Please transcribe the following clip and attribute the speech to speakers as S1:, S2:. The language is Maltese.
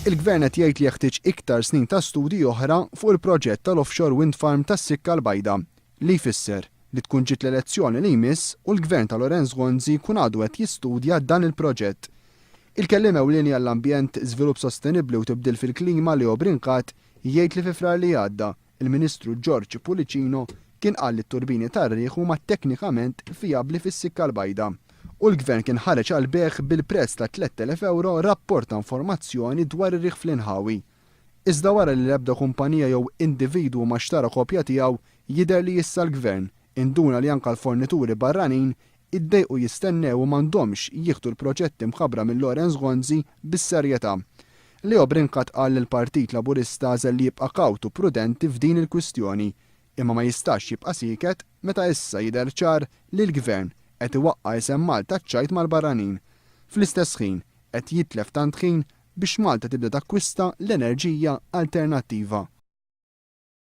S1: Il-Gvern qed jgħid li jeħtieġ iktar snin ta' studji oħra fuq il-proġett tal-offshore wind farm tas-Sikka l-Bajda, li jfisser li tkun ġiet l-elezzjoni li jmiss u l-Gvern ta' Lawrence Gonzi jkun għadu qed jistudja dan il-proġett. Il-Kelliem Ewlieni għall-Ambjent, Żvilupp Sostenibbli u Tibdil fil-Klima Leo Brincat jgħid li fi Frar li għadda, il-Ministru George Pullicino kien qal li t-turbini tar-riħ huma teknikament vijabbli fis-Sikka l-Bajda. U l-Gvern kien ħareġ għall-bejgħ bil-prezz ta' 3,000 ewro rapport ta' informazzjoni dwar ir-riħ fl-inħawi. Iżda wara li l-ebda kumpanija jew individwu ma xtara kopja tiegħu, jidher li issa l-Gvern induna li anke l-fornituri barranin iddejqu jistennew u m'għandhomx jieħdu l-proġetti mħabbra minn Lawrence Gonzi bis-serjetà. Leo Brincat qal li l-Partit Laburista għażel li jibqa' kawt u prudenti f'din il-kwistjoni, imma ma jistax jibqa' sieket meta issa jidher ċar li l-Gvern qed iwaqqa' isem Malta ċ-ċajt mal-barranin. Fl-istess ħin qed jitlef tant ħin biex Malta tibda takkwista l-enerġija alternattiva.